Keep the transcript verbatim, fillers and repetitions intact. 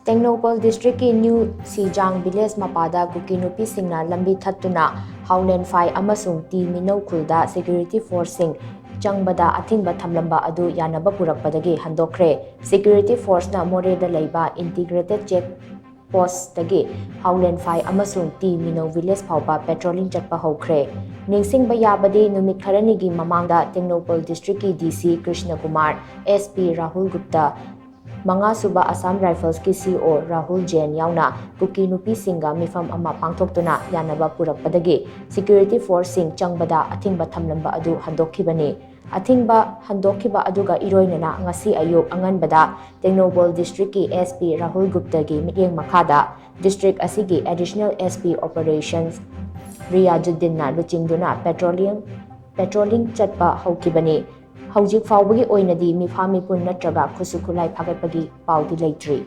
ꯇꯦꯡꯅꯧꯄꯜ ꯗꯤꯁꯇ꯭ꯔꯤꯛꯀꯤ new ꯁꯤꯖꯥꯡ village ꯃꯄꯥꯗ ꯀꯨꯀꯤ ꯅꯨꯄꯤꯁꯤꯡꯅ ꯂꯝꯕꯤ ꯊꯠꯇꯨꯅ ꯍꯥꯎꯂꯦꯟꯐꯥꯏ ꯑꯃꯁꯨꯡ ꯇꯤ ꯃꯤꯅꯧ ꯈꯨꯜꯗ ꯁꯦꯀ꯭ꯌꯨꯔꯤꯇꯤ ꯐꯣꯔꯁꯁꯤꯡ ꯆꯪꯕꯗ ꯑꯊꯤꯡꯕ ꯊꯝꯂꯝꯕ ꯑꯗꯨ ꯌꯥꯅꯕ ꯄꯨꯔꯛꯄꯗꯒꯤ ꯍꯟꯗꯣꯛꯈ꯭ꯔꯦ꯫ ꯁꯦꯀ꯭ꯌꯨꯔꯤꯇꯤ ꯐꯣꯔꯁꯅ ꯃꯣꯔꯦꯗ ꯂꯩꯕ ꯏꯟꯇꯤꯒ꯭ꯔꯦꯇꯦꯗ ꯆꯦꯛ ꯄꯣꯁꯇꯒꯤ ꯍꯥꯎꯂꯦꯟꯐꯥꯏ ꯑꯃꯁꯨꯡ ꯇꯤ ꯃꯤꯅꯧ ꯚꯤꯂꯦꯖ ꯐꯥꯎꯕ ꯄꯦꯇ꯭ꯔꯣꯂꯤꯡ ꯆꯠꯄ ꯍꯧꯈ꯭ꯔꯦ꯫ ꯅꯤꯡꯁꯤꯡꯕ ꯌꯥꯕꯗꯤ, ꯅꯨꯃꯤꯠ ꯈꯔꯅꯤꯒꯤ ꯃꯃꯥꯡꯗ ꯇꯦꯡꯅꯧꯄꯜ ꯗꯤꯁꯇ꯭ꯔꯤꯛꯀꯤ ꯗꯤ ꯁꯤ ꯀ꯭ꯔꯤꯁꯅ ꯀꯨꯃꯥꯔ, ꯑꯦꯁ ꯄꯤ ꯔꯥꯍꯨꯜ ꯒꯨꯞꯇ, ꯃꯉꯥꯁꯨꯕ ꯑꯁꯥꯝ ꯔꯥꯏꯐꯜꯁꯀꯤ ꯁꯤ ꯑꯣ ꯔꯥꯍꯨꯜ ꯖꯦꯟ ꯌꯥꯎꯅ ꯀꯨꯀꯤ ꯅꯨꯄꯤꯁꯤꯡꯒ ꯃꯤꯐꯝ ꯑꯃ ꯄꯥꯡꯊꯣꯛꯇꯨꯅ ꯌꯥꯅꯕ ꯄꯨꯔꯛꯄꯗꯒꯤ ꯁꯦꯀ꯭ꯌꯨꯔꯤꯇꯤ ꯐꯣꯔꯁꯁꯤꯡ ꯆꯪꯕꯗ ꯑꯊꯤꯡꯕ ꯊꯝꯂꯝꯕ ꯑꯗꯨ ꯍꯟꯗꯣꯛꯈꯤꯕꯅꯤ꯫ ꯑꯊꯤꯡꯕ ꯍꯟꯗꯣꯛꯈꯤꯕ ꯑꯗꯨꯒ ꯏꯔꯣꯏꯅꯅ ꯉꯁꯤ ꯑꯌꯨꯛ ꯑꯉꯟꯕꯗ ꯇꯦꯡꯅꯧꯄꯜ ꯗꯤꯁꯇ꯭ꯔꯤꯛꯀꯤ ꯑꯦꯁ ꯄꯤ ꯔꯥꯍꯨꯜ ꯒꯨꯞꯇꯒꯤ ꯃꯤꯠꯌꯦꯡ ꯃꯈꯥꯗ ꯗꯤꯁꯇ꯭ꯔꯤꯛ ꯑꯁꯤꯒꯤ ꯑꯦꯗꯤꯁꯅꯦꯜ ꯑꯦꯁ ꯄꯤ ꯑꯣꯄꯔꯦꯁꯟꯁ ꯔꯤꯌꯥꯖꯨꯗꯤꯟꯅ ꯂꯨꯆꯤꯡꯗꯨꯅ ꯄꯦꯇ꯭ꯔꯣꯂꯤꯡ, ꯄꯦꯇ꯭ꯔꯣꯂꯤꯡ ꯆꯠꯄ ꯍꯧꯈꯤꯕꯅꯤ꯫ ꯍꯧꯖꯤꯛ ꯐꯥꯎꯕꯒꯤ ꯑꯣꯏꯅꯗꯤ ꯃꯤꯐꯥ ꯃꯤꯄꯨꯟ ꯅꯠꯇ꯭ꯔꯒ ꯈꯨꯠꯁꯨ ꯈꯨꯠꯂꯥꯏ ꯐꯥꯒꯠꯄꯒꯤ ꯄꯥꯎꯗꯤ ꯂꯩꯇ꯭ꯔꯤ꯫